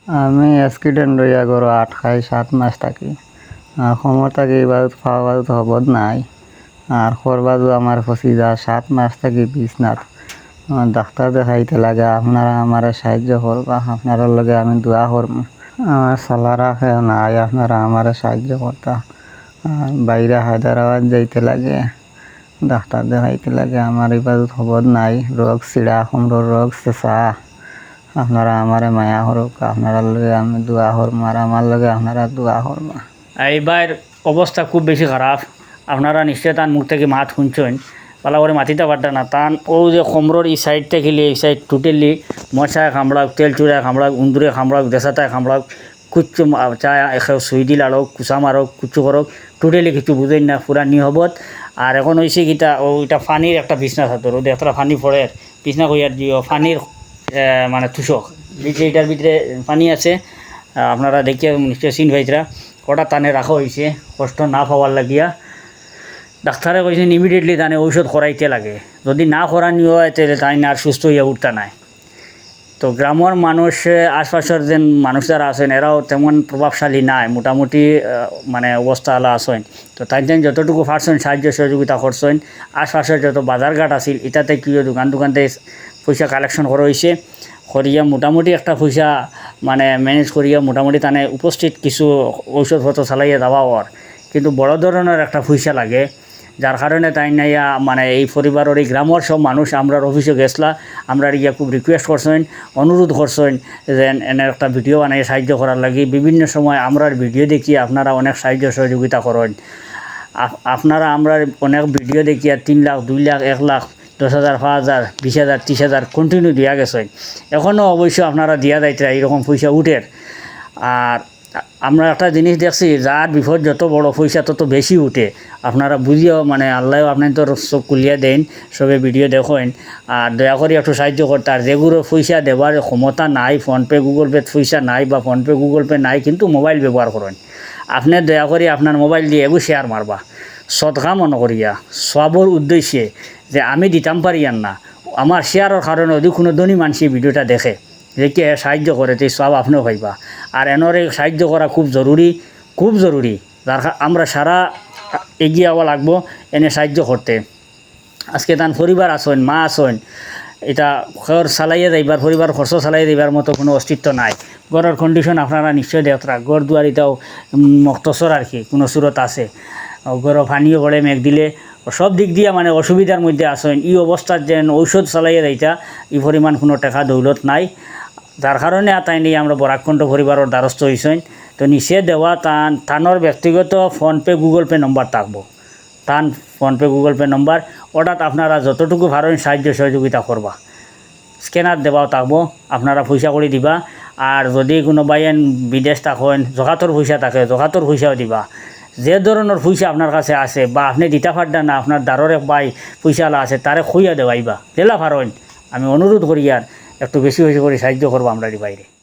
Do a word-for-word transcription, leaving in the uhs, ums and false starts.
আমি অ্যাক্সিডেন্ট অইয়া ঘরো আটকাই সাত মাস থাকি। আর কোমর থাকি ইবাজত পাও বাজত হবত নাই। আর খর বাজু আমার ফসি যা সাত মাস থাকি বিছনাত। আমার ডাক্তার দেখাইতে লাগে, আপনারা আমারে সাহায্য করবা, আপনারার লগে আমি দোয়া করমু। আমার সালারা কেউ নাই, আপনারা আমারে সাহায্য করতা। আর বাইরে হায়দ্রাবাদ যাইতে লাগে, ডাক্তার দেখাইতে লাগে, আমার ইবাজত হবত নাই, রোগ ছিড়া, কোমরর রোগ শেষা। আপনারা আমারে মায়া করুক, আপনারার লগে আমি দোয়া করমু, আর আমার লগে আপনারা দোয়া করবা। এই ভাইর অবস্থা খুব বেশি খারাপ, আপনারা নিশ্চয় তান মুখ থাকি মাত হুনছইন, ভালা করি মাতিতা পারতা না। তান অউ যে কোমরর ই সাইড থাকিলে এই সাইড টোটালি মশায় কামড়াউক, তেল চুড়ায় কামড়াউক, উন্দুরে কামড়াউক, দেশাতায় কামড়াউক, কুচ্ছু মা-, চায় এখেও সুই দি লাড়উক, কুচা মারউক, কুচ্ছু করউক, টোটালি কিচ্ছু বুঝইন না, পুরা নিহবত। আর এখন অইছে কিতা, অউ ইটা পানির একটা বিছনা চাদর, অউ দেখরা পানি পড়ের, বিছনা কইয়ার দিও, পানির, এ, মানে তোষক, ভিতরে, ইটার ভিতরে পানি আছে। আ, আপনারা দেখিয়া নিশ্চয় চিন পাইতরা, ওটা তানে রাখা অইছে কষ্ট না পাওয়ার লাগিয়া। ডাক্তারে কইছইন immediately তানে ঔষধ করাইতে লাগে, যদি না করানি অয় তাইলে তাইন আর সুস্থ অইয়া উঠতা নায়। তো গ্রামর মানুষ, আশপাশর যেন মানুষ যারা আছইন, এরাও তেমন প্রভাবশালী নায়, মোটামুটি, আহ, মানে অবস্থা আলা আছইন। তো তাইন তাইন যতটুকু পারছইন সাহায্য সহযোগিতা করছইন। আশপাশর যত বাজারঘাট আছিল, ইটাতে কিও দোকান দোকানতে পয়সা কালেকশন করা অইছে, করিয়া মোটামুটি একটা পয়সা মানে ম্যানেজ করিয়া মোটামুটি তানে উপস্থিত কিছু ঔষধপত্র চালাইয়া দেওয়া অর। কিন্তু বড় ধরনর একটা পয়সা লাগে, যার কারণে তাইন আইয়া মানে এই পরিবারর, এই গ্রামর সব মানুষ আমরার অফিসো গেছলা, আমরারে গিয়া খুব রিকোয়েস্ট করছইন, অনুরোধ করছইন যে এন-, এনে একটা ভিডিও বানাই সাহায্য করার লাগি। বিভিন্ন সময় আমরার ভিডিও দেখিয়া আপনারা অনেক সাহায্য সহযোগিতা করইন। আপ-, আপনারা আমরার অনেক ভিডিও দেখিয়া তিন লাখ, দুই লাখ, এক লাখ, দশ হাজার, পাঁচ হাজার, বিশ হাজার, ত্রিশ হাজার continue দিয়া গেছইন। এখনো অবশ্য আপনারা দিয়া যাইতরা, এইরকম পয়সা উঠের। আর আ-, আমরা একটা জিনিস দেখছি, যার বিপদ যত বড়, পয়সা তত বেশি উঠে। আপনারা বুঝিয়াও, মানে, আল্লায়ও আপনাইনতর চোখ খুলিয়া দেইন, সবে ভিডিও দেখইন। আর দয়া করি একটু সাহায্য করতা। আর যেগুলোর পয়সা দেবার ক্ষমতা নাই, PhonePe, Google Pay পয়সা নাই বা PhonePe, Google Pay নাই, কিন্তু মোবাইল ব্যবহার করইন, আপনে দয়া করি আপনার মোবাইল দি এগু শেয়ার মারবা, সদকা মনো করিয়া, সওয়াবর উদ্দেশ্যে, যে আমি দিতাম পারিয়ার না, আমার শেয়ারর কারণে যদি কুনু ধনী মানষে ভিডিওটা দেখে, দেখিয়া সাহায্য করে, তে সওয়াব আপনেও পাইবা। আর এনরে সাহায্য করা খুব জরুরি, খুব জরুরি। যার কা-, আমরা সারা এগিয়ে আওয়া লাগবো এনে সাহায্য করতে। আজকে তান পরিবার আছইন, মা আছইন, ইটা ঘর চালাইয়া যাইবার, পরিবার খরচ চালাইয়া যাইবার মতো কুনু অস্তিত্ব নাই। ঘরর condition আপনারা নিশ্চয় দেখরা, ঘর দুয়ার ইটাও, উম, মখতসর আর কি, কুনু সুরত আছে। ঘরো পানিও পড়ে মেঘ দিলে, সব দিক দিয়া মানে অসুবিধার মধ্যে আছইন। ই অবস্থাত যেন ঔষধ চালাইয়া যাইতা, ই পরিমাণ কুনু টেকা দৌলত নাই। যার কারণে আর তাইন এই আমরা বরাক কণ্ঠ পরিবারর দ্বারস্থ অইছইন। তো নিচে দেওয়া তান, তানর ব্যক্তিগত PhonePe, Google Pay নম্বর থাকবো। তান PhonePe, Google Pay নম্বর, ওটাত আপনারা যতটুকু পারইন সাহায্য সহযোগিতা করবা। Scanner দেওয়াও থাকবো, আপনারা পয়সা করি দিবা। আর যদি কুনু ভাইয়াইন বিদেশ থাকইন, জকাতর পয়সা থাকে, জকাতর পয়সাও দিবা। যে ধরনর পয়সা আপনার কাছে আছে বা আপনে দিতা পাররা না, আপনার দারর এক ভাই পয়সাআলা আছে, তারে কইয়া দেওয়াইবা, যেলা পারইন। আমি অনুরোধ করিয়ার একটু বেশি বেশি করি সাহায্য করবা আমরার ই ভাইরে।